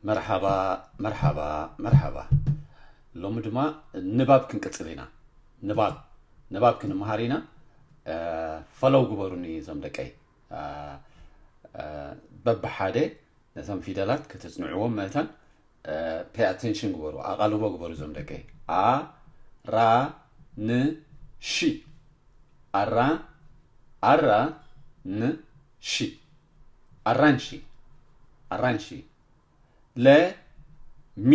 መርሓባ መርሓባ መርሓባ። ሎሚ ድማ ንባብ ክንቅጽል ኢና። ንባብ ንባብ ክንምሃር ኢና። ፈለው ግበሩኒ እዞም ደቀይ። በብሓደ ነቶም ፊደላት ከተጽንዕዎም መእታን pay attention ግበሩ፣ ኣቓልቦ ግበሩ እዞም ደቀይ። ኣ ራ ን ሺ። ኣራ ኣራ ን ሺ። ኣራንሺ ኣራንሺ። ለ ሚ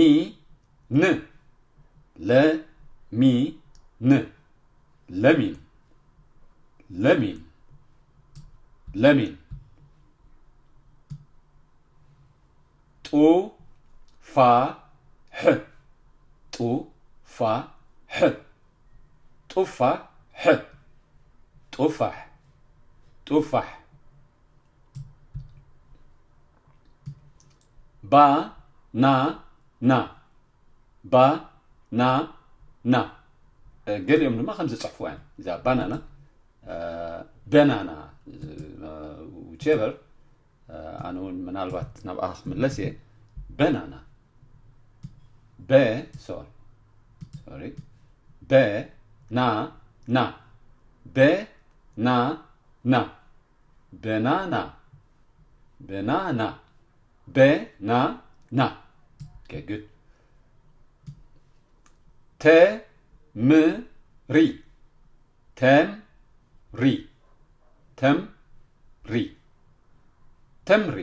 ን ለ ሚ ን ለሚን ለሚን ለሚን። ጡ ፋ ሕ ጡ ፋ ሕ ጡፋ ሕ ጡፋሕ ጡፋሕ። ባ ና ና ባ ና ና። ገሊኦም ድማ ከምዚ ጽሕፍዋ እዮም። እዛ ባናና በናና whichever። ኣነ እውን ምናልባት ናብኣ ክምለስ እየ። በናና በ ሶሪ ሶሪ በ ና ና በ ና ና በናና በናና በናና። Okay, good. ተምሪ ተምሪ ተምሪ ተምሪ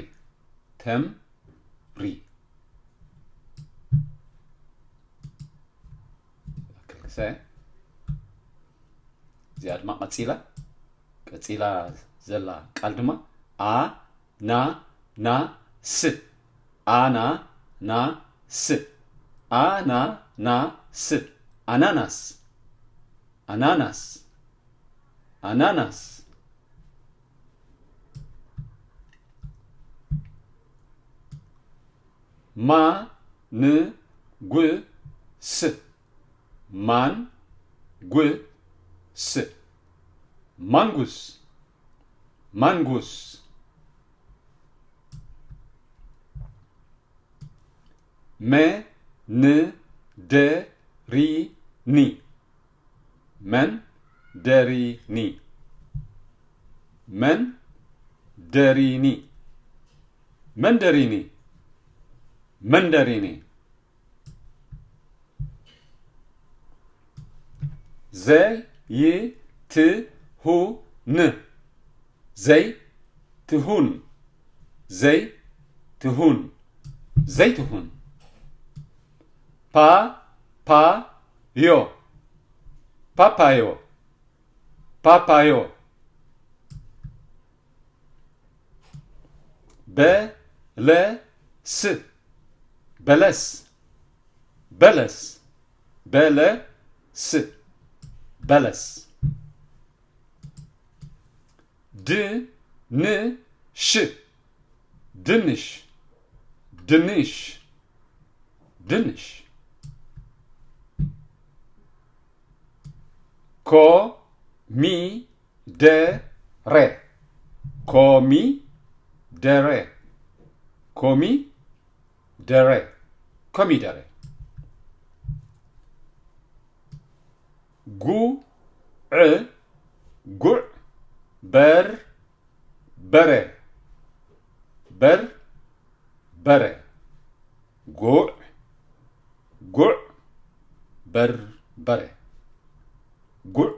ተምሪ። እዚኣ ድማ ቀፂላ ቀፂላ ዘላ ቃል ድማ ኣ ና ና ስ ኣና ና ስ ኣና ና ስ ኣናናስ ኣናናስ ኣናናስ። ማ ን ጉ ስ ማን ጉ ስ ማንጉስ ማንጉስ። መ ን ደ ሪ ኒ መን ደሪኒ መን ደሪኒ መንደሪኒ መንደሪኒ። ዘይትሁን ዘይትሁን ዘይትሁን ዘይትሁን። ፓፓዮ ፓፓዮ ፓፓዮ። በለስ በለስ በለስ በለስ በለስ። ድንሽ ድንሽ ድንሽ ድንሽ። ኮሚደረ ኮሚደረ ኮሚደረ ኮሚደረ። ጉዕ ጉዕ በርበረ በርበረ። ጉዕ ጉዕ በርበረ ጉዕ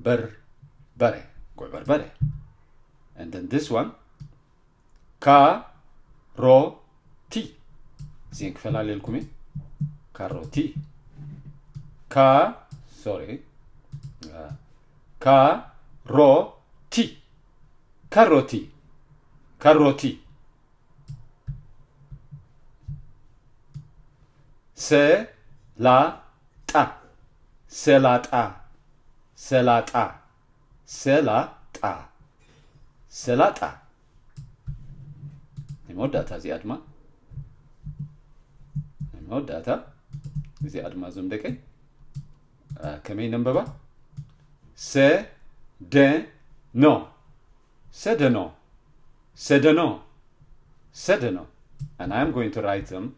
በርበረ ጉዕ በርበረ። And then this one ካሮቲ። እዚአን ክፈላለየልኩም እየ። ካሮቲ ካ ሶሪ ካሮቲ ካሮቲ ካሮቲ። ሰላጣ ሰላጣ ሰላጣ ሰላጣ ሰላጣ። ናይ መወዳእታ እዚኣ ድማ ናይ መወዳእታ እዚኣ ድማ እዞም ደቀይ ከመይ ነንበባ? ሰደኖ ሰደኖ ሰደኖ ሰደኖ። And I'm going to write them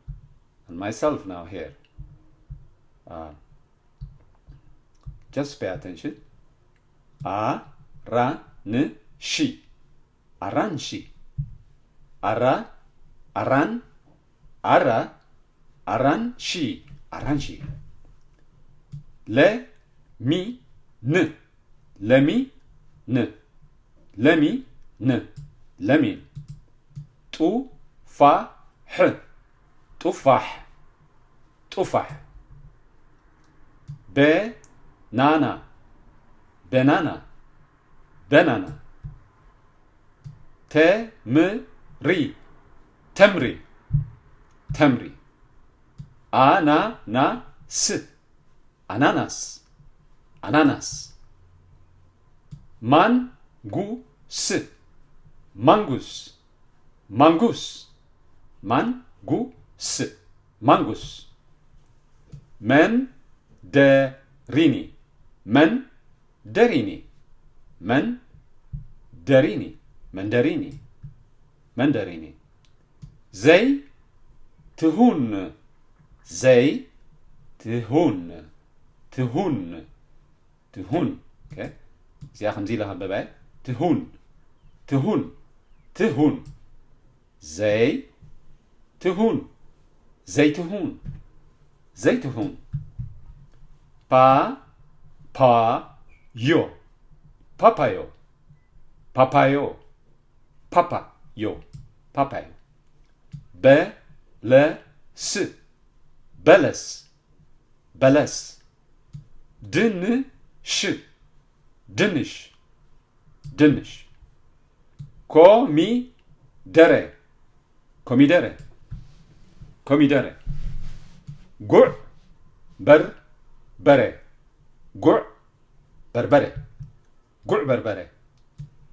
on myself now here. Uh, just pay attention. ኣራንሺ፣ ኣራንሺ፣ ኣራ፣ ኣራን፣ ኣራ፣ ኣራንሺ፣ ኣራንሺ። ለሚን፣ ለሚን፣ ለሚን፣ ለሚን። ጡፋሕ፣ ጡፋሕ፣ ጡፋሕ። በናና፣ በናና፣ በናና። ተምሪ፣ ተምሪ፣ ተምሪ። ኣናናስ፣ ኣናናስ፣ ኣናናስ። ማንጉስ፣ ማንጉስ፣ ማንጉስ። ማንጉስ፣ ማንጉስ። መንደሪኒ፣ መንደሪኒ፣ መንደሪኒ፣ መንደሪኒ፣ መንደሪኒ። ዘይትሁን፣ ዘይትሁን፣ ትሁን፣ ትሁን። ኦኬ። እዚኣ ከምዚ ኢለ ከንብባ እየ። ትሁን፣ ትሁን፣ ትሁን። ዘይትሁን፣ ዘይትሁን፣ ዘይትሁን። ፓፓዮ፣ ፓፓዮ፣ ፓፓዮ፣ ፓፓዮ፣ ፓፓዮ። በለስ፣ በለስ፣ በለስ። ድንሽ፣ ድንሽ፣ ድንሽ። ኮሚደረ፣ ኮሚደረ፣ ኮሚደረ። ጉዕ በርበረ፣ ጉዕ በርበረ፣ ጉዕ በርበረ።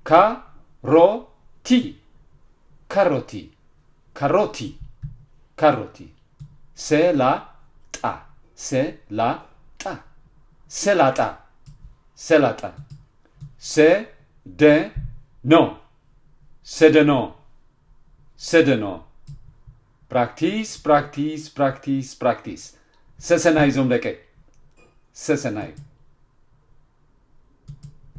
ካሮቲ፣ ካሮቲ፣ ካሮቲ፣ ካሮቲ። ሰላጣ፣ ሰላጣ፣ ሰላጣ፣ ሰላጣ። ሰደኖ፣ ሰደኖ፣ ሰደኖ። ፕራክቲስ፣ ፕራክቲስ፣ ፕራክቲስ፣ ፕራክቲስ። ሰሰናዩ ዞም ደቀይ፣ ሰሰናዩ።